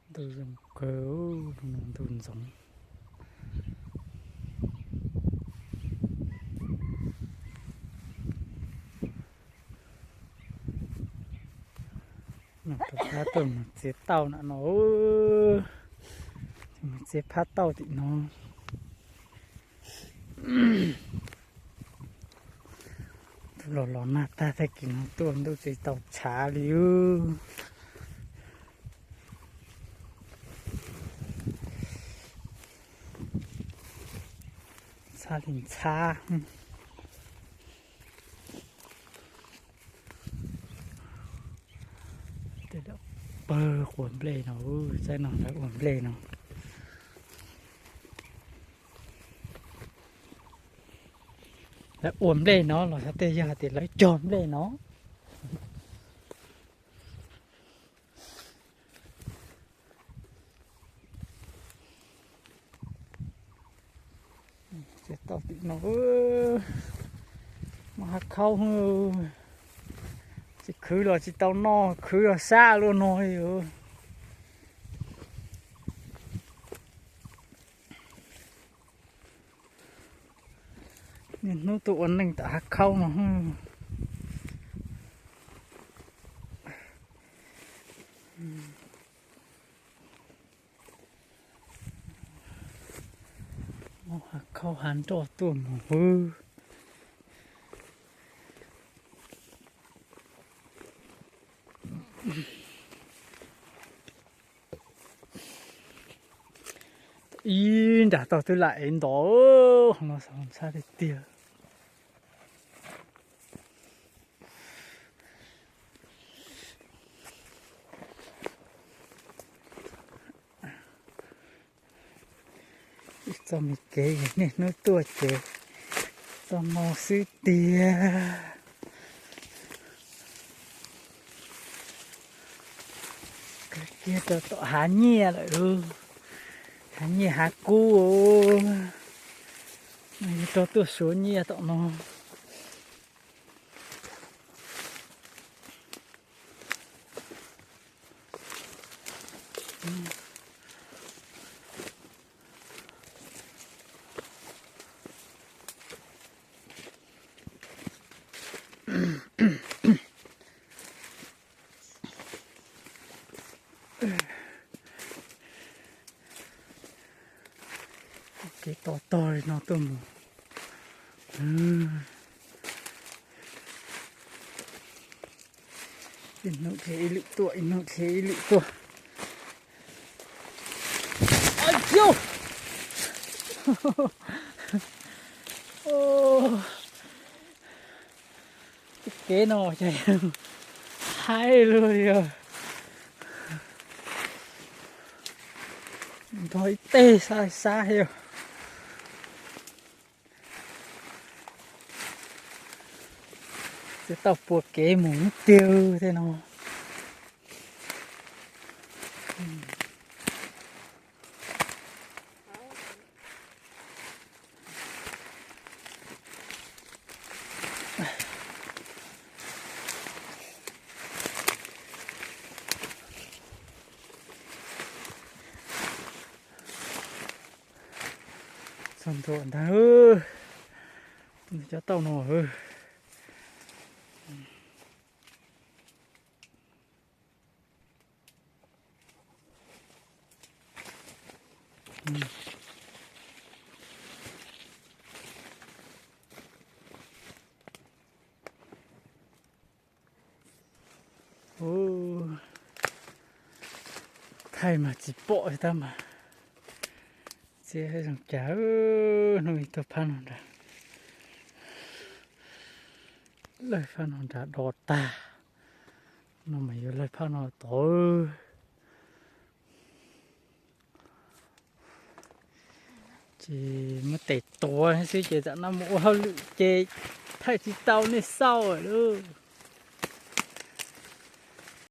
Ntuj zoo kawg, ntuj ntxoov. Rov qab tuaj mus txiav tauj na no, mus txiav phab tauj tim no. Ntuj los los nag tag, tag kis no tuaj ntuj tsis tau tshav li. Ntxhab li ntxhab. Pawg quas nplej no, tsaib no lawv ua nplej no. Lawv ua nplej no los xyov tej yog tias lawv cog nplej no. Txiav tau tim no, muaj hav khaub, tsis khwv los tsis tau noj, khwv los sab luaj no li. Niaj hnub tuaj ua neej tom hav khaub no. Muab hav khaub hav nroj tuaj mus hwb. Ib nram toj twb lam ev ntov, no ntxhab tiag tiag. Ib txoj me kev niaj hnub tuaj ces txoj no xwb tiag. Kiag rau tom hav nyiaj lawm, hav nyiaj hav kub, rau tuaj suav nyiaj tom no. Kev to tog li no tuaj mus. Ib hnub dhia ib lwm tuaj, ib hnub dhia ib lwm tuaj. Ua ciav, tej kev no ces haib luaj li os. Nrog ib teg sab sab thiab. Twb tau pua kev mus ib tiag tej no. Txog ntua ntag, cov tauj no. Thaij mas tsis pom tab mas. Txiav zoo cas, hnub ib tuaj phab no nrad, lawj phab no nrad do tag, no mas yuav lawj phab no tod. Ces muab tes tuav xwb ces tam no mus ua hauj lwm ces thaij tsis tau nej xauj lawm.